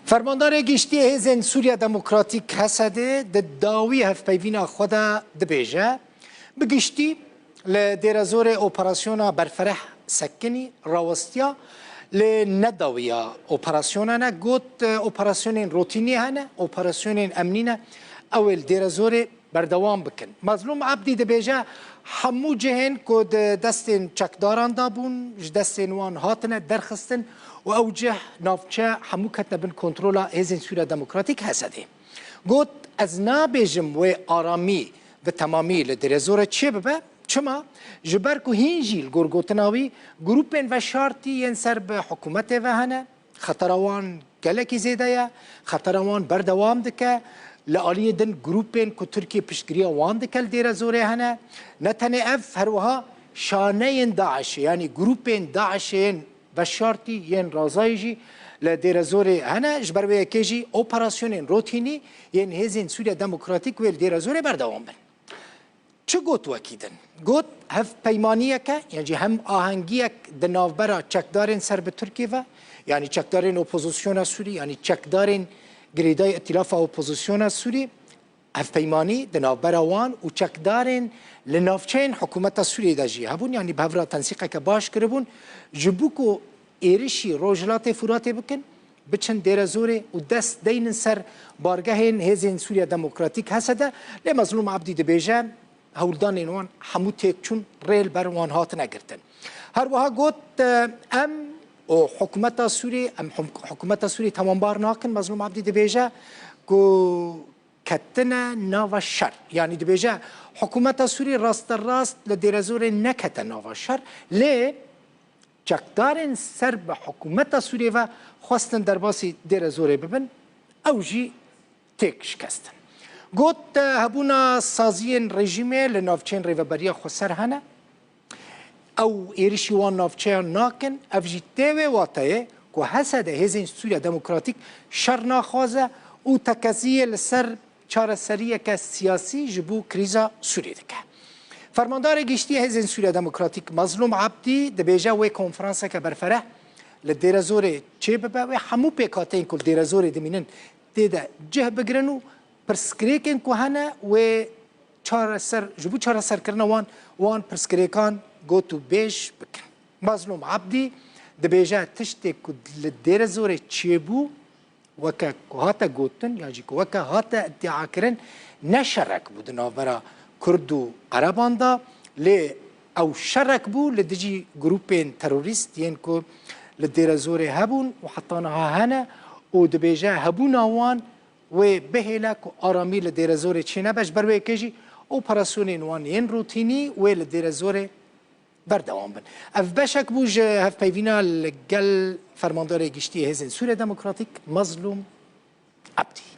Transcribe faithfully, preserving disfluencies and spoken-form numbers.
Fermandarê Giştî yê Hêzên Sûriya Demokratîk, H S D, di dawî hevpeyvîna xwe de dibêje, bi giştî li Dêrezorê operasyona berfereh sekinî, rawestiya, lê ne dawiya operasyona ne. Got, operasyonên rotînî hene, operasyonên emnî ne, ew ê li Dêrezorê berdewam bikin. Mazlûm Ebdî dibêje, hemû cihên ku di destên çekdaran de bûn, ji destên wan hatine derxistin û ew cih, navçe, hemû ketine bin kontrola Hêzên Sûriya Demokratîk, H S D. Got, ez nabêjim wê aramî bi temamî li Dêrezorê çêbibe, çima? Ji ber ku hîn jî li gor gotina wî, grûpên veşartî yên ser bi hikûmetê ve hene, xetera wan gelekî zêde ye, xetera wan berdewam dike. Li aliyê din grûpên ku Tirkiye piştgiriya wan dike li Dêrezorê hene. Ne tenê ev, her wiha şaneyên DAIŞê, yanî grûpên DAIŞê yên veşartî, yên razayî jî li Dêrezorê hene. Ji ber wê yekê jî operasyonên rotînî yên Hêzên Sûriya Demokratîk wê li Dêrezorê berdewam bin. Çi got wekî din? Got, hevpeymaniyeke, yan jî hemahengiyek di navbera çekdarên ser bi Tirkiyê ve, yanî çekdarên opozisyona Sûrî, yanî çekdarên girêdayî Îtîlafa Opozisyona Sûrî, hevpeymanî di navbera wan û çekdarên li navçeyên hikûmeta Sûriyê de jî hebûn, yanî bi hev re tensîqeke baş kiribûn, ji bo ku êrişî Rojhilatê Furatê bikin, biçin Dêrezorê û dest deynin ser bargehên Hêzên Sûriya Demokratîk, H S D. Lê Mezlûm Ebdî dibêje, hewldanên wan hemû têk çûn, rê li ber wan hatine girtin. Her wiha got, em û hikûmeta Sûrî, em hum-, hikûmeta Sûrî temambar nakin. Mezlûm Ebdî dibêje ku ketine nava şer. Yanî dibêje, hikûmeta Sûrî rasterast li Dêrezorê nekete nava şer, lê çekdarên ser bi hikûmeta Sûriyê ve xwestin derbasî Dêrezorê bibin, ew jî têk şikestin. Got, hebûna saziyên rejîmê li navçeyên Rêveberiya Xweser hene. Ew êrişî wan navçeyan nakin. Ev jî tê wê wateyê ku H S D, Hêzên Sûriya Demokratîk, şer naxwaze û tekeziyê li ser çareseriyeke siyasî ji bo krîza Sûriyê dike. Fermandarê Giştî yê Hêzên Sûriya Demokratîk, Mazlûm Ebdî, dibêje wê konferanseke berfereh li Dêrezorê çêbibe, wê hemû pêkhateyên ku li Dêrezorê dimînin tê de cih bigirin û pirsgirêkên ku hene wê çareser, ji bo çareserkirina wan, wan pirsgirêkan got û bêj bikin. Mazlûm Ebdî dibêje, tiştê ku li Dêrezorê çêbû, weke ku hate gotin, yan jî ku weke hate îdiakirin, ne şerek bû di navbera Kurd û Ereban de, lê ew şerek bû li dijî grûpên terorîst yên ku li Dêrezorê hebûn û heta niha hene û dibêje, hebûna wan wê bihêle ku aramî li Dêrezorê çênebe. Ji ber wê yekê jî operasyonên wan yên rûtînî wê li Dêrezorê berdewam bin. Ev beşek bû ji hevpeyvîna li gel Fermandarê Giştî yê Hêzên Sûriya Demokratîk, Mazlûm Ebdî.